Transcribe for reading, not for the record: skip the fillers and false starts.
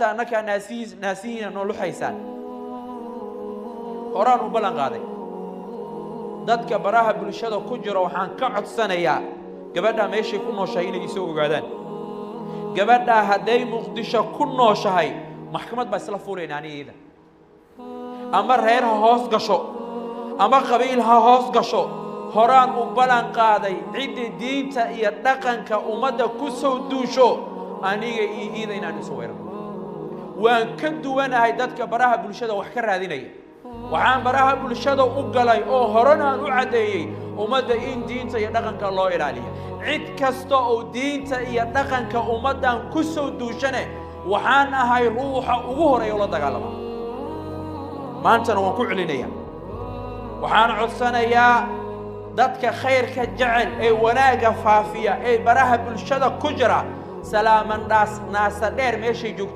Annakaa naasihiis naasihiina noo luxaysaan. Horaan u ballan qaaday, dadka baraha bulshada ku jira waxaan ka codsanayaa gabadhaa meeshay ku nooshahay inay isoo ogaadaan. Gabadhaa hadday Muqdisho ku nooshahay, maxkamad baa isla fuulayna aniga iyada. Ama reer ha hoos gasho ama qabiil ha hoos gasho, horaan u ballan qaaday, cidda diinta iyo dhaqanka ummadda ku soo duusho, aniga iyo iyada inaan isu weerarno. Waan ka duwanahay dadka baraha bulshada wax ka raadinaya. Waxaan baraha bulshada u galay oo horena aan u caddeeyey ummadda in diinta iyo dhaqanka loo ilaaliyo. Cid kasta oo diinta iyo dhaqanka ummaddan ku soo duushane, waxaan ahay ruuxa ugu horeeya oo la dagaalama. Maantana waan ku celinaya, waxaan codsanayaa dadka khayrka jecel ee wanaagga faafiya ee baraha bulshada ku jira, Salaamandhaas naasa dheer meeshay joogtay.